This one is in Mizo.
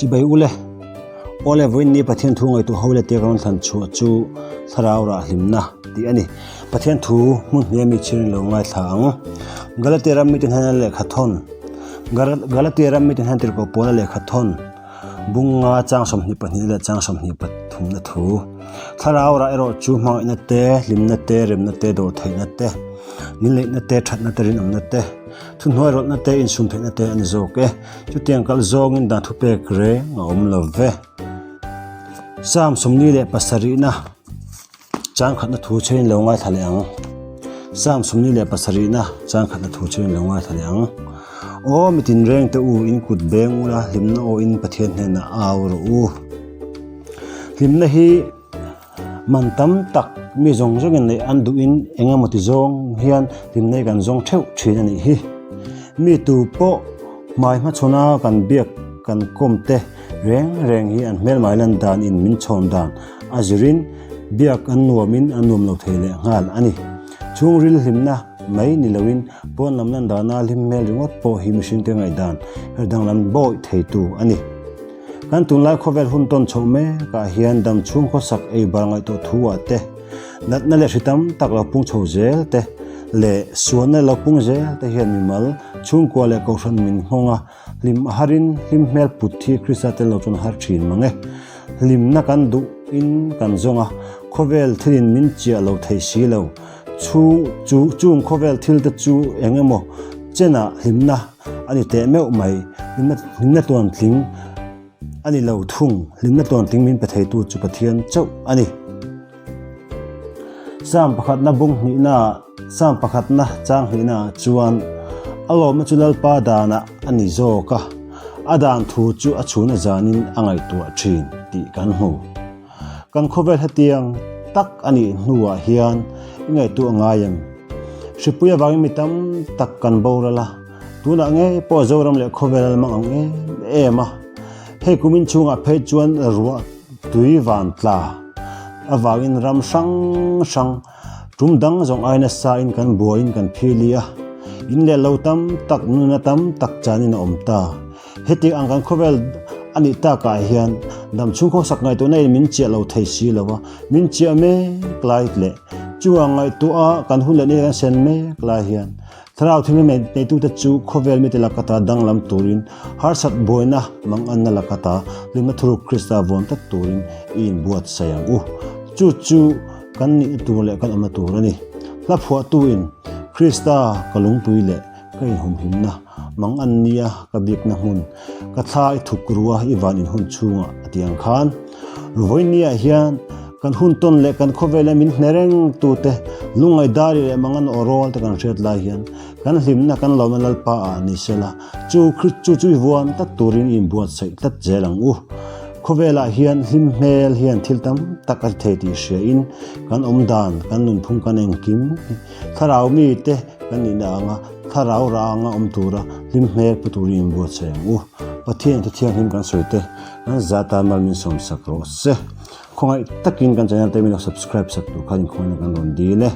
Chibai ule, Awle vawiin ni Pathian thu ngaihtuah ho leh tia ka rawn thlan chhuah chu thlarau rah hlimna tih a ni. Pathian thu hmun hniam mi chhirin lo ngaithla ang. Galatia ram mite hnena lehkha thawn Galatia ram mite hnena tirhkoh pawla lehkha thawn Bunga chang 22 leh chang 23 na thu. Thlarau rah erawh chu hmangaihna te, hlimna te, remna te, dawhtheihna te, nilneihna te, thatna te, rinawmna te, thuhnuai rawlhna te, insumtheihna te a ni zawk e. Chutiang kalh zawngin dan thupek reng a awm lo ve. Psalm 47 na chang khatna thu chhuin lo ngaithla leh ang. Psalm 47 na chang khatna thu chhuin lo ngaithla leh ang. Aw mi tinreng te u in kut beng ula hlimna aw in Pathian hnenah au rawh u. Hlimna hi man tam tak mi zawng zawngin neih an duhin eng emaw ti zawng hian hlimna hi kan zawng theuh thin a nih hi. Mi tu pawh hmai hmachhawna kan biak kan kawm te reng reng hi an hmelmai lan dan in min chhawn dan a zirin biak an nuamin an nuam lo thei leh nghal a ni. Chhungril hlimna mai ni loin pawn lam lan dana hlim hmel ringawt pawh hi mihringte ngaihdan her danglam bawi theitu a ni. Kan tunlai khawvel hun tawn chhoh mekah hian dam chhung khawsak ei bar ngaihtuah thu ah te, natna leh hri tam tak lo pung chho zel te leh sualna lo pung zel te hian mimal chhungkua leh kohhran min nghawng a, hlim a harin hlim hmel put hi Krista tel lo chuan a har thin mang e. Hlimna kan duh in kan zawng a, khawvel thilin min chiah lo thei si lo. Chhung chu chung khawvel thil te chu eng emaw chenah hlimna a ni teh meuh mai. Hlimna hlimna tluantling a ni lo thung. Hlimna tluantling min pe theitu chu Pathian chauh a ni. Psalm pakhatna bung hnihna Psalm pakhatna chang hnihna chuan a lawmna chu Lalpa danah a ni zawk a, a dan thu chu a chhun a zanin a ngaihtuah thin tih kan hmu. Kan khawvel hetiang tak a nih hnuah hian i ngaihtuah ngai em? Hripui avangin mi tam tak kan boral a, tunah ngei pawh Zoram leh khawvel a mang ang em em a. Hei kumin chhungah phei chuan ruah tui van tla avangin ram hrang hrang tum dang zawng ai nasa in kan buaiin kan phili a, in leh lo tam tak nuna tam tak chanin a awm ta. Hetiang ang kan khawvel a nih takah hian dam chhung khawsak ngaihtuahna in min chiah lo thei si lo a, min chiah mek lai leh chungah ngaihtuah a kan hun leh ni kan sen mek lai hian Thlarau thilhlim neitute chu khawvel mite lakata danglam turin harsat buaina manganna lakata hlimna thuruk Krista vawn tlat turin i inbuatsaih ang u. Chu chu kan nihna tur leh kan awmna tur a ni. Hla phuahtuin Krista ka lungpui leh ka inhumhimna mangan nia ka bikna hmun ka thla i thuk rua i van inhun chhungah a ti ang khan vawinia hian kan hun tawn leh kan khawvela min hne reng tute lungngai dari leh mangan aw rawl te kan hriat lai hian kan hlimna kan lawmna Lalpa ah ni sela chu chu chu i vuan tlat turin i inbuatsaih tlat zel ang u. Khawvelah hian hlim hmel hian thil tam tak a ti thei tih hria in kan awm dan kan nunphung kan engkim hi thlarau mite kan nihna anga thlarau rah anga awm tura hlim hmel pu turin inbuatsaih ang u. Pathian thu thianghlim kan sawi te kan zata mal min sawmsak rawh se. Khawngaih takin kan channel te min lo subscribe sak tur khan inkhawina kan rawn dil e.